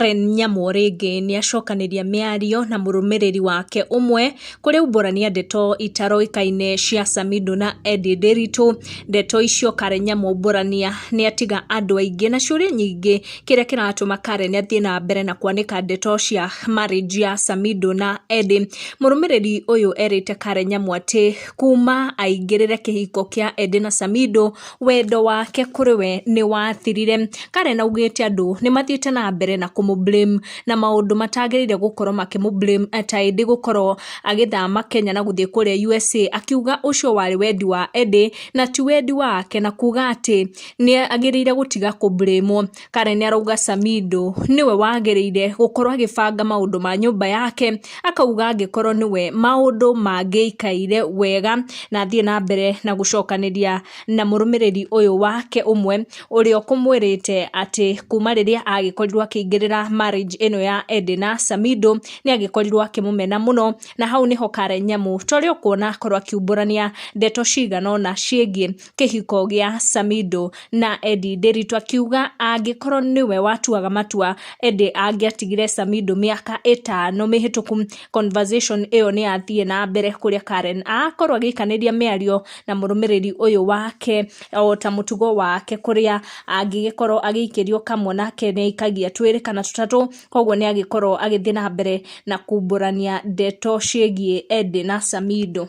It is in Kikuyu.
Karen Nyamu rĩngĩ nĩacokanĩria mĩario na mũrũmĩrĩri wake ũmwe kũrĩa aumbũrania ndeto itaroĩkaine cia Samidoh na Eddie Ndiritu. Ndeto icio Karen Nyamu aumbũrania nĩatiga andũ aingĩ na ciũria nyingĩ kĩrĩa kĩratũma Karen athiĩ na mbere na kwanĩka ndeto cia marriage ya Samidoh na Eddie. Mũrũmĩrĩri ũyũ erĩte Karen Nyamu atĩ kuma aingĩrĩre kĩhiko kĩa Eddie na Samidoh wendo wake kũrĩ we nĩ wathirire. Karen augĩte andũ nĩ mathiĩte na mbere na kũmũ blame na maũndũ matagĩrĩire gũkorwo makĩmũ blame ta Eddie gũkorwo agĩthama Kenya na gũthiĩ kũrĩa USA, akiuga ũcio warĩ wendi wa Eddie na ti wendi wake na kuga atĩ nĩ agĩrĩire gũtiga kũ blame. Karen arauga Samidoh nĩwe wagĩrĩire gũkorwo agĩbanga maũndũ ma nyũmba yake, akauga angĩkorwo nĩwe maũndũ mangĩikaire wega na athiĩ na mbere na gũcokanĩria na mũrũmĩrĩri ũyũ wake ũmwe ũrĩa ũkũmwĩrĩte atĩ kuma rĩrĩa agĩkorirwo akĩingĩrĩra marriage ĩno ya Eddie na Samidoh nĩ agĩkorirwo akĩmũmena mũno, na hau nĩho Karen Nyamu ta ũrĩa ũkuona akorwo akiumbũrania ndeto cigana ũna ciĩgiĩ kĩhiko gĩa Samidoh na Eddie Ndiritu, akiuga angĩkorwo nĩwe watuaga matua Eddie angĩatigire Samidoh mĩaka 5 mĩhĩtũku. Conversation ĩyo nĩ yathiĩ na mbere kũrĩa Karen akorwo agĩikanĩria mĩario na mũrũmĩrĩri ũyũ wake o ta mũtugo wake kũrĩa angĩgĩkorwo agĩikĩrio kamwe nake nĩ aikagia twĩrĩ kana tũtatũ, koguo nĩ agĩkorwo agĩthiĩ na mbere na kumbũrania ndeto ciĩgiĩ Eddie na Samidoh.